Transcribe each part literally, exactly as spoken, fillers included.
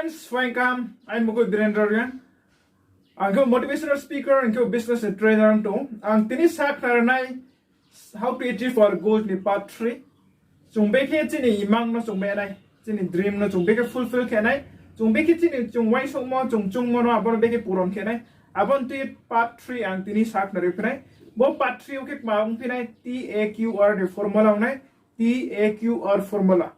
Friends, welcome. Aini mung khe Birendra Reang. Ang khe motivational speaker, ang khe business and trainer tong. Ang tini sakhnari nai, how to achieve our goal ni part three. Chung bekhe chini imang no chung menai, chini dream no chung bekhe fulfill khe nai. Chung bekhe chini chung uaingsouhmo, chung chungmo no abo no bekhe puron khe nai. Abo ni tui part three ang tini sakhnari phi nai. Bo part three wo khe kma ongphi nai, T A Q R ni formula ong nai, T A Q R formula.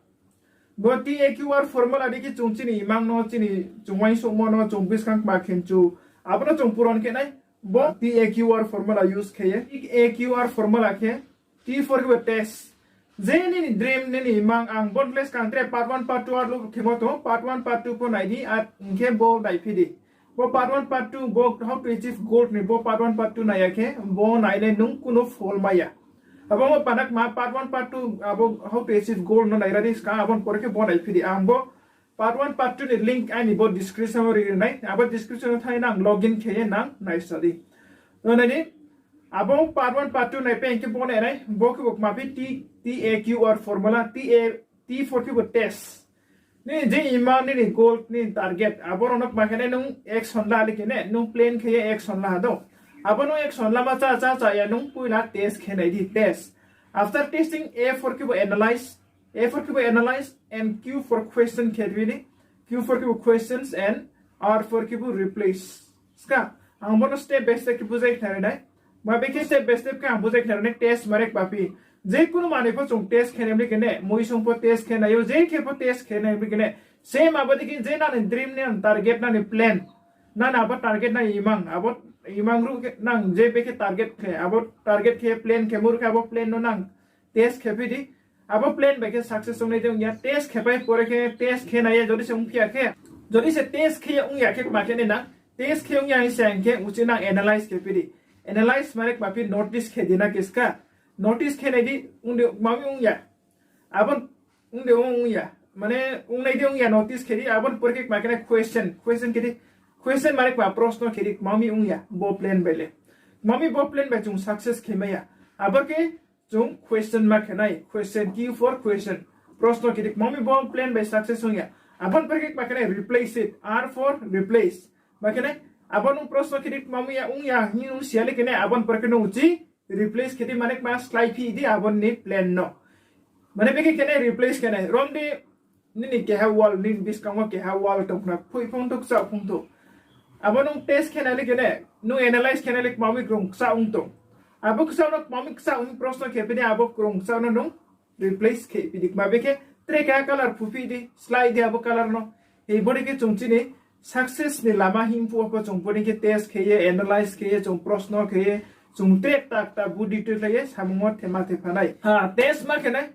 Bo T A Q R formula dei khe chung chini imang no, chini chung uaingsouhmo no, chung buskang kma khenchu, abo no chung puron khe nai. Bo T A Q R formula use khe ye. T A Q R formula khe, T for khe bo test. Je nini dream, nini imang, ang bo le skang tre part one, part two, aro khemo tong, part one, part two pho nai di, ar hing khe bo naiphi di. Bo part one, part two, bo how to achieve goal ni, bo part one, part two nai ya khe, bo nai le nung kuno phol mai ya. Abo bo panakma part one, part two, abo how to achieve goal no nai ra di skang, abo ni pore khe bo naiphi di. Ang bo part one, part two ni link aini bo description wo ri nai, abo description wo thanng ye nang login khe ye nang naisa di. No nai di, abo part one, part two naipai hing khe bo nai nai, bo khe bo kma phi T, T A Q R formula, T A, T for khe bo test. Nini je imang, nini goal, nini target, abo rao no kma khe nai nung action la le khe ne, nung plan khe ye action la ha do. Abo nung action lama chá, chá, chá ya nung poila test khe nai di, test. After testing, A for khe bo analyze, A for khe bo analyze, and Q for question khe bi ni, Q for khe bo questions, and R for khe bo replace. Ska, ang bo no step by step khe bujai khnari nai. Ma bekhe step by step khe ang bujai khnari nai, test mare kma phi. Je kunu manoi pho chung test khe nai bri khe ne, muisung pho test khe nai ou, je khe pho test khe nai bri khe ne. Same abo dei khe je nani dream, nani target, nani plan, nani abo target, nani imang, abo imang ruh khe nang je bekhe target khe, abo target khe plan khe mur khe abo plan no nang test khe phi di. Abo plan bai khe success ong nai de ong ya, test khe pai pore khe test khe nai ye jodi se ongphi ya khe, jodi se test khe ye ong ya khe kma khe nai nang, test khe ong ya hing se hing khe uchih nang analyze khe phi di. Analyze mare kma phi notice khe di na khe ska. Notice khe nai di, ong di kma mi ong ya. Abo ong di ong ya. Mane ong nai di ong ya notice khe di, abo ni pore khe kma khe nai question, question khe di, question mare kma proshno khe di, kma mi ong ya bo plan bai le. Kma mi bo plan bai chung success khe mai ya. Abo khe chung question ma khe nai, question, Q for question. Proshno khe di, kma mi bo plan bai success ong ya. Abo ni pore khe kma khe nai replace it, R for replace. Ma khe nai, abo nung proshno khe di, kma mi ya ong ya hing nung si ya le khe nai, abo ni pore khe nung uchih replace khe di, mane kma slái phi di abo ni plan no. Mane bekhe khe nai replace khe nai, rom di nini keha wall, nini buskang wo keha wall tong khna, phui phung thou, kchaoh phung thou. Abo nung test khe nai le khe nai, nung analyze khe nai le kma mi krung kchaoh ong tong. Abo kchaoh no kma mi kchaoh hing proshno khe phi di, abo krung kchaoh no nung replace khe phi di, kma bekhe tre keha color phu phi di, slái di abo color no. Hei bo dei khe chung chini success ni lama hing phuh wo pho chung bo dei khe test khe ye, analyze khe ye, chung proshno khe ye, chung tre kta kta budi tui khlai ye samung wo thema thepha nai. Ha, test ma khe nai,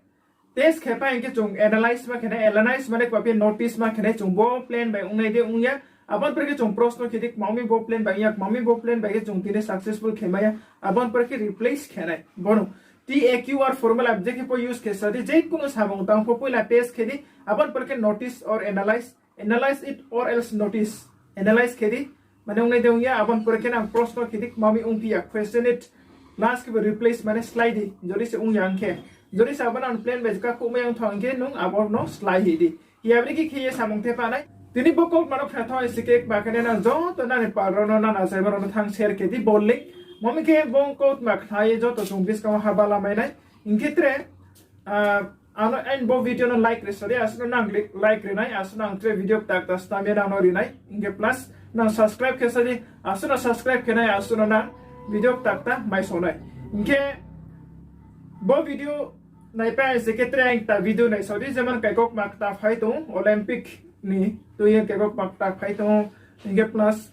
test khe pai hing khe chung analyze ma khe nai, analyze mane kma phi notice ma khe nai, chung bo plan bai ong nai de ong ya. Abo ni pore khe chung proshno khe di, kma mi bo plan bai ong ya, kma mi bo plan bai khe chung tini successful khe mai ya. Abo ni pore khe replace khe nai. Bo no T A Q R formula je khe pho use khe sa di, je kunu samung tang pho poila test khe di, abo ni pore khe notice or analyze, analyze it or else notice, analyze khe di. Mane ong nai de ong ya, abo ni pore khe nang proshno khe di, kma mi ongphi ya, question it. Last khe bo replace mane slái di, jodi se ong ya hing khe. Jodi se abo nang plan bai kakhouh mai ya ong thang hing khe nung abo no slái hi di. Hi abri khe khe ye samung thepha nai. Tini bo kautma no khna thanng si khe kma khe nai nang joto nani pal rao no, nana achaimo rao no thanng share khe di, bo link. Kma mi khe bo kautma khna ye joto chung buskang wo haba la mai nai. Hing khe tre, ano aini bo video no like ri sa di, asuh no nang like ri nai, asuh no ang tre video kta kta snam ye nang no ri nai. Hing khe plus nang subscribe khe sa di, asuh no subscribe khe nai, asuh no nang video kta kta mai so nai. Hing khe bo video naipai se khe tre ang kta video naisao di, jemon kaikokma kta phai tong Olympic ni tui ye kaikokma kta phai tong, hing khe plus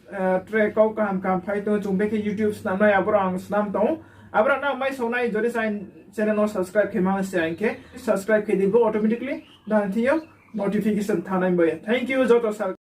tre kau kaham kaham phai tong, chung bekhe YouTube snam nai, aboro ang snam tong. Aboro nang mai so nai, jodi sa channel no subscribe khe ma se hing khe subscribe khe di, bo automatically nang thing yo notification thanng nai bai. Thank you joto sa